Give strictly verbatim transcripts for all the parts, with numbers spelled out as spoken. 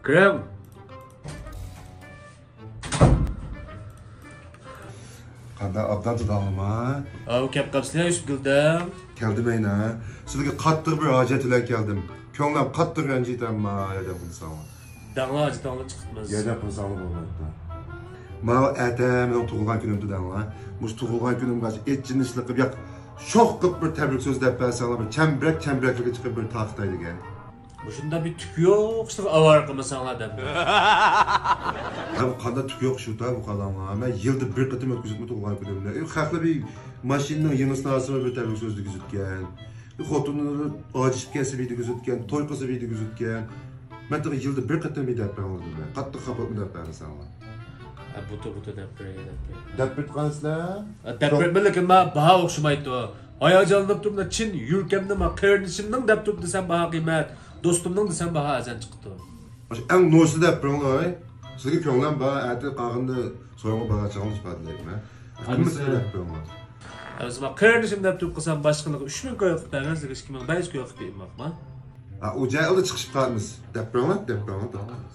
كىرىڭ. قانداق ئابدان تۇردۇڭلارمۇ؟ ئاۋۇ كەپ قاپسىلەر يۈسۈپ گۈلدەم. كەلدىم ئەينە. سىلىگە قاتتىق بىر ھاجەت بىلەن كەلدىم. كۆڭلۈم قاتتىق رەنجىيدۇ ئەمما ياردەم قىلساڭلار. دەڭلا ھاجىتىڭلارنى چىقىرتىمىز. ياردەم قىلساڭلار بولمايدۇ. ماۋۇ ئەتە مېنىڭ تۇغۇلغان كۈنۈمدە دەڭلا. مۇشۇ تۇغۇلغان كۈنۈمگە ئېچىنىشلىق قىلىپ ياق شوخ قىلىپ بىر تەبرىك سۆز دەپ بەرسەڭلار بىر چەمبىرەك چەمبىرەكلىككە چىقىپ بىر تارقىتاي دېگەن. مۇشۇنداق بىر تۈكى يوق ئىشلارغا ئاۋارە قىلمىساڭلار دەپ. ھە، بۇ قانداق تۈكى يوق ئىش ئۇتا بۇ قالاڭلار. مەن يىلدا بىر قېتىم ئۆتكۈزۈپمۇ تۇغۇلغان كۈنۈمنى. ئۇ خەقلەر بىر ماشىنىنىڭ يېڭىسىنى ئالسىمۇ بىر تەبرىك سۆز دېگۈزۈتكەن. ئۇ خوتۇنلىرى ئاجىشىپ كەتسە بىر دېگۈزۈتكەن، توي قىلسا بىر دېگۈزۈتكەن. مەن تېخى يىلدا بىر قېتىم بىر دەپ بەرمىدىم مەن. قاتتىق خاپا بولۇپمۇ دەپ بەرمىسەڭلار. ھە، بۇتۇ، بۇتۇ دەپ بېرەي، دەپ بېرەي. دەپ بېرىدىغانسىلەر؟ ھە، دەپ بېرىمەن، لېكىن ماڭا باھا ئوخشىمايدۇ. ھاياجانلىنىپ تۇرۇپ، چىن يۈرىكىمدىن مانا قېرىندىشىمنىڭ دەپ تۇرۇپ دېسەم باھا قىممەت، دوستۇمنىڭ دېسەم باھا ئەرزان چىقىدۇ. مۇشۇ ئەڭ نوچىسىنى دەپ بېرىڭلار. سىزگە كۆڭلۈم بار، ئەتە قالغىنىنى سوراڭغا بارغانچىغىڭلارنى ئىپادىلەيمەن. ھەممىسىنى دەپ بېرىڭلار. ئەمىسە مانا قېرىندىشىم دەپ تۇرۇپ قىلسام باشقىلىقى ئۈچ مىڭ كوي قىلىپ بەرگەن، سىزگە ئىككى مىڭ بەش يۈز كوي قىلىپ بېرىمەن. ھە، ئۇ جايدا چىقىشىپ قالىمىز. دەپ بېرىڭلار، دەپ بېرىڭلار، دەپ بېرىڭلار.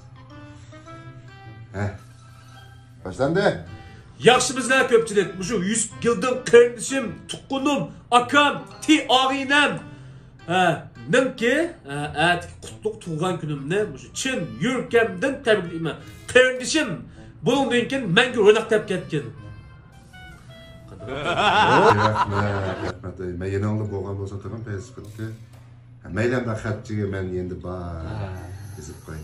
ھە. باشلاندى. ياخشىمىسىلەر كۆپچىلىك؟ مۇشۇ يۈسۈپ گىلدىن قېرىندىشىم، تۇغقىنىم، ئاكام، تى ئاغىنەم، ھە، نىڭكى، ھە، ئەتىكى قۇتلۇق تۇغۇلغان كۈنۈمنى مۇشۇ چىن يۈرىكىمدىن تەبرىكلەيمەن. قېرىندىشىم، بۇنىڭدىن كېيىن مەڭگۈ روناق تېپىپ كەتكىن. رەھمەت، رەھمەت. مەن يەنە ئاڭلاپ بولغان بولسا تېخىمۇ پەيزى چىقاتتى. مەيلى، ئەمدى خەتچىگە مەن ئەمدى بار. ھە. يېزىپ قوي.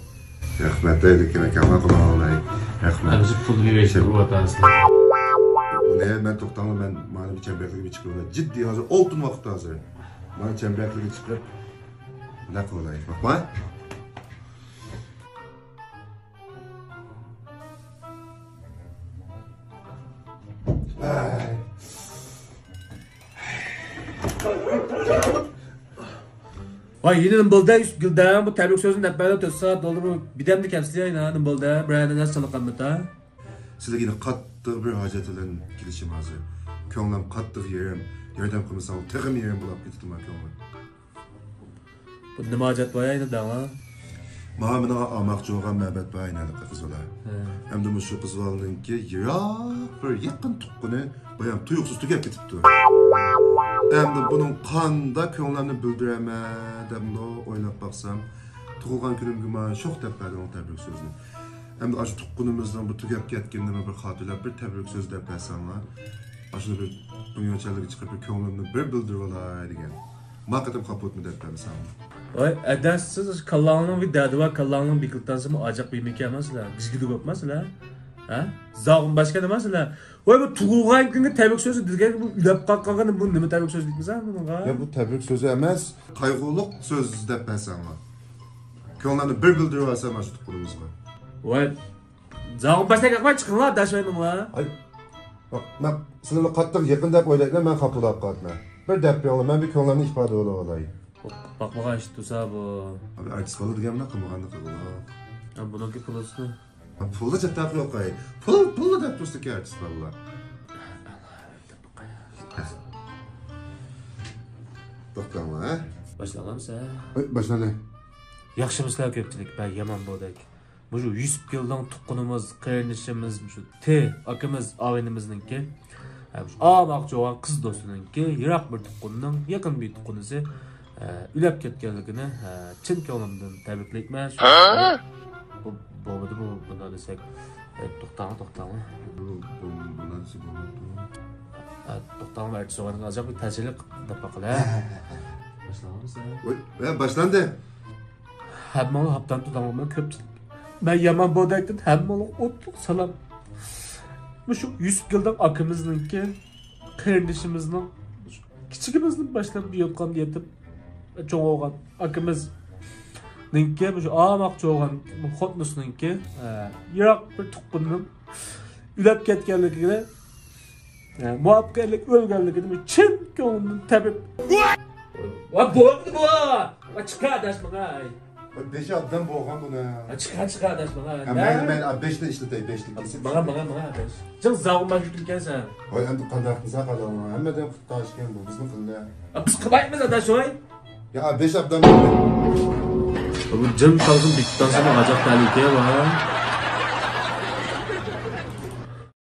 رەھمەت، لېكىن ئاكام قىلماڭلار. رەھمەت. ھەممىسى پۇلنى بېرىشتە بۇ ئاتا-ئانىسى. ئۇنى مەن توختاڭلار، مەن مانا بىر چەمبىرەكلىككە چىقىپ، جىددىي ھازىر ئالتۇن ۋاقىت ھازىر. مانا چەمبىرەكلىككە چىقىپ، نېمە قىلاي؟ باقما. ۋاي، يەنە نېمە بولدى؟ يۈسۈپ گىلدەم، بۇ تەبرىك سۆزىنى دەپ بەردىم، تۆت سائەت بولدى، بۇ بىدەمدە كەپسىز يا، يەنە نېمە بولدى؟ بىرەر نەرسە چالا قالمىدى؟ سىلىگە يەنە قاتتىق بىر ھاجەت بىلەن كېلىشىم ھازىر. كۆڭلۈم قاتتىق يېرىم، ياردەم قىلمىساڭ تېخىمۇ يېرىم بولاپ كېتىدۇ مانا كۆڭلۈم. بۇ نېمە ھاجەت بار يا ئەينى دەڭلا؟ ماڭا مېنىڭ ئالماقچى بولغان مەبەت بار ئەينى ھېلىقى قىز بالا. ھە. ئەمدى مۇشۇ قىز بالىنىڭكى يىراق بىر يېقىن تۇغقىنى بايام تۇيۇقسىز تۈگەپ كېتىپتۇ. ئەمدى بۇنىڭ قانداق كۆڭلۈمنى بىلدۈرەمەن دەپمۇ ئويلاپ باقسام، تۇغۇلغان كۈنۈمگە مانا شوخ دەپ بەردىڭ تەبرىك سۆزنى. ئەمدى ئاشۇ تۇغقىنىمىزنىڭ بۇ تۈگەپ كەتكىنىنى بىر خاتىرىلەپ بىر تەبرىك سۆز دەپ بەرسەڭلار. ئاشۇنى بىر دۇنيا چەنلىكىگە چىقىرىپ بىر كۆڭلۈمنى بىر بىلدۈرۈۋالاي دېگەن. ما قېتىم خاپا بولۇپمۇ دەپ بەرمىسەڭلار. ۋاي ئاداش، سىز كاللاڭنىڭ بىر دەردى بار، كاللاڭنىڭ بىر كىلتانسىمۇ ئاجاق بىمىكەنما سىلەر؟ گىجگىدە بولۇپما سىلەر؟ ھە؟ زاغۇن باشكەنما سىلەر؟ ۋاي بۇ تۇغۇلغان كۈنگە تەبرىك سۆزى دېگەن بۇ ئۆلۈپ قالغانغا بۇ نېمە تەبرىك سۆزى دەيمىز بۇنىڭغا؟ يا بۇ تەبرىك سۆزى ئەمەس، قايغۇلۇق سۆز دەپ بەرسەڭلار. كۆڭلۈمنى بىر بىلدۈرۈۋەرسەم ئاشۇ تۇغقىنىمىزغا. ۋاي زاغۇن باشتەك ئاقماي چىقىڭلار، داش مايمۇنلار. ھاي، باق، مەن سىلىنى قاتتىق يېقىن دەپ ئويلايتتىم، مەن خاپا بولاپ قالىمەن. بىر دەپ بېرىڭلار، مەن بىر كۆڭلۈمنى ئىپادە بولۇۋالاي. باقمىغان ئىش تۇرسا بۇ. بىر ئارتىس بالا دېگەن بۇنداق قىلمىغاننى قىلغۇلۇق. ھە، بۇنىڭكى پۇلىسىنى. ھە، پۇلدا چاتاق يوق ئاي. پۇل، پۇللا دەپ تۇرسىدىكى ئارتىس بالىلار. توختاڭلار، ھە؟ باشلىغانمىسە؟ ھەي، باشلاندى. ياخشىمۇسىلەر كۆپچىلىك؟ بەك يامان بولدى. مۇشۇ يۈسۈپ گىلدىڭ تۇغقىنىمىز، قېرىندىشىمىز، مۇشۇ تى ئاكىمىز، ئاغىنىمىزنىڭكى، ھە، مۇشۇ ئالماقچى بولغان قىز دوستىنىڭكى يىراق بىر تۇغقىنىنىڭ يېقىن بىر تۇغقىنىسى، ھە، ئۆلۈپ كەتكەنلىكىنى، ھە، چىن كۆڭلۈمدىن تەبرىكلەيمەن. ھە؟ بۇ، بولمىدى بۇ، بۇنداق دېسەك. ھە، توختاڭ، توختاڭ. بۇ، بۇ، بۇنداق دېسە بولمايدۇ. ھە، توختاڭ، ئەتىسى سوغانغا ئازراق بىر تەسىرلىك دەپ باقىلى. ھە، ھە، ھە، ھە. باشلىغانمىسەن؟ ۋاي، ھە، باشلاندى. ھەممىڭلار ئوبدان تۇتۇڭلار، مەن كۆپچىلىك. مەن يامان بولدى ئېيتتىم، ھەممىڭلارغا ئوتلۇق سالام. مۇشۇ يۈسۈپ گىلدىڭ ئاكىمىزنىڭكى، قېرىندىشىمىزنىڭ، كىچىكىمىزدىن باشلاپ يوتقاندا يېتىپ چوڭ بولغان ئاكىمىزنىڭكى، مۇشۇ ئالماقچى بولغان خوتۇنىسىنىڭكى، ئە، يىراق بىر تۇغقىنىنىڭ ئۆلۈپ كەتكەنلىكىنى، ئە، مۇۋەپپەقىيەتلىك ئۆلگەنلىكىنى چىن كۆڭلۈمدىن تېپىپ. ۋا بولدى بۇ! ۋا چىقار ئاداش ماڭا. بېشى ئابدان بولغان بۇنى. ھە، چىقار، چىقار ئاداش ماڭا. ھە، مەيلى، مەيلى، ئا، بەشنى ئىشلىتەي، بەشنى كېسىپ. ماڭا، ماڭا، ماڭا بەش. جىڭ زاغۇن باشلىقىمكەنسەن. ۋاي، ئەمدى قانداق قىلسا قالىدۇ؟ ھەممىدىن قۇتقاچكەن بۇ، بىزنى قىلدى. ئا، بىز قىلمايمىز ئاداش ۋاي. يا، ئا، بەش ئابدان بولدى. بۇ جىم تالسۇن، بىت تالسۇن، ئاجاق تەلىكە بار.